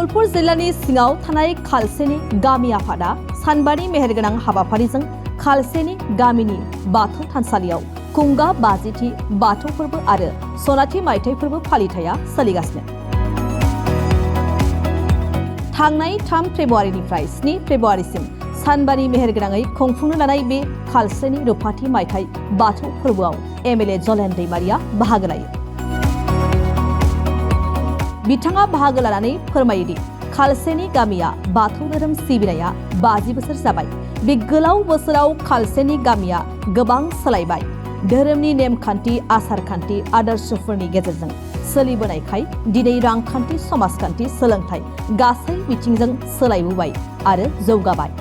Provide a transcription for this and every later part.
तामुलपुर जिल्लानि सिङाव थानाय खालसेनि गामि आफादा सानबानि मेहेरगोनां हाबाफारिजों खालसेनि गामिनि बाथौ थानसालियाव कुंगा 50थि बाथौ फोरबो आरो सनाथि मायथाइ फोरबो फालिथाया सोलिगासिनो। थांनाय 3 फेब्रुवारिनिफ्राय 7 फेब्रुवारिसिम सानबानि मेहेरगोनाङै खुंफुंनो लानाय बे खालसेनि रुफाथि मायथाइ बाथौ फोरबोआव एमएलए जलेन दैमारिया बाहागो लायो। बिथाङा बाहागो लानानै फोरमायोदि खालसेनि गामिया बाथौ धोरोम सिबिनाया 50 बोसोर जाबाय। बे गोलाव बोसोराव खालसेनि गामिया गोबां सोलायबाय। धोरोमनि नेमखान्थि आसारखान्थि आदर्शफोरनि गेजेरजों सोलिबोनायखाय दिनै रांखान्थि समाजखान्थि सोलोंथाइ गासै बिथिंजों सोलायबोबाय आरो जौगाबाय।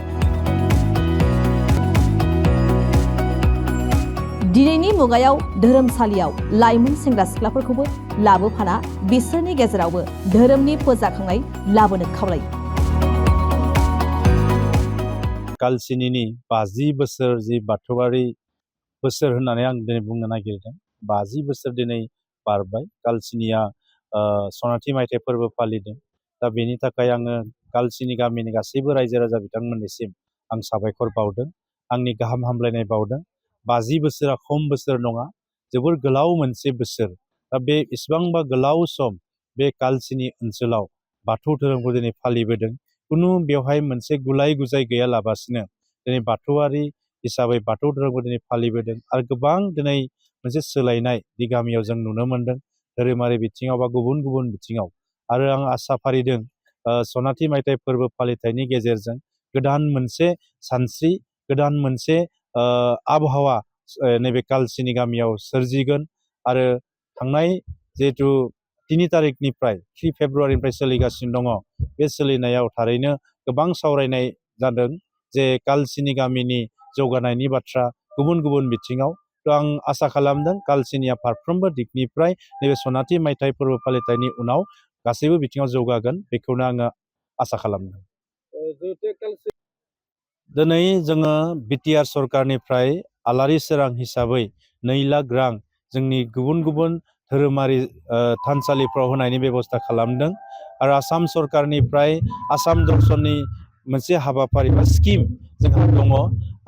दिनैनि मुगायाव धोरोमसालियाव लाइमोन सेंग्रा सिख्लाफोरखौबो लाबोफाना बिसोरनि गेजेरावबो धोरोमनि फोजाखांनाय लाबोनो खावलायो। कालचिनीनि 50 बोसोर जि बाथौआरि बोसोर होननानै आं दिनै बुंनो नागिरदों। 50 बोसोर दिनै बारबाय। कालचिनीया सनाथि मायथाइ फोरबो फालिदों। दा बेनि थाखाय आङो कालचिनी गामिनि गासैबो रायजो राजा बिथांमोननिसिम आं साबायखर बावदों। आंनि गाहाम हामलायनाय बावदों। 50 बोसोरा खम बोसोर नङा, जोबोर गोलाव मोनसे बोसोर। दा बे इसिबांबा गोलाव सम बे कालचिनी ओनसोलाव बाथौ धोरोमखौ दिनै फालिबोदों। कुनु बेवहाय मोनसे गुलाय गुजाय गैयालाबासिनो दिनै बाथौआरि हिसाबै बाथौ धोरोमखौ दिनै फालिबोदों आरो गोबां दिनै मोनसे सोलायनाय बे गामियाव जों नुनो मोनदों धोरोमारि बिथिङाव बा गुबुन गुबुन बिथिङाव। आरो आं आसा फारिदों सनाथि मायथाइ फोरबो फालिथायनि गेजेरजों गोदान मोनसे सानस्रि, गोदान मोनसे आबहावा नैबे कालचिनी गामियाव सोरजिगोन आरो थांनाय जिहेथु 3 तारिखनिफ्राय 3 फेब्रुवारिनिफ्राय सोलिगासिनो दङ। बे सोलिनायाव थारैनो गोबां सावरायनाय जादों जे कालचिनी गामिनि जौगानायनि बाथ्रा गुबुन गुबुन बिथिङाव। आं आसा खालामदों कालचिनीया फारफ्रोमबो दिगनिफ्राय नैबे सनाथि मायथाइ फोरबो फालिथायनि उनाव गासैबो बिथिङाव जौगागोन, बेखौनो आङो आसा खालामदों। दिनै जोङो बिटिआर सरकारनिफ्राय आलारि सोरां हिसाबै 2 लाख रां जोंनि गुबुन गुबुन धोरोमारि थानसालिफ्राव होनायनि बेबस्था खालामदों आरो आसाम सरकारनिफ्राय आसाम दर्शननि मोनसे हाबाफारि बा स्किम जोंहा दङ।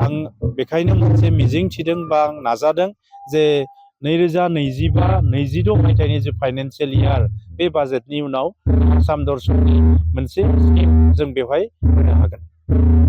आं बेखायनो मोनसे मिजिं थिदों बा आं नाजादों जे 2025-26 मायथाइनि जे फाइनान्सियेल इयार बे बाजेटनि उनाव आसाम दर्शननि मोनसे स्किम जों बेवहाय होनो हागोन।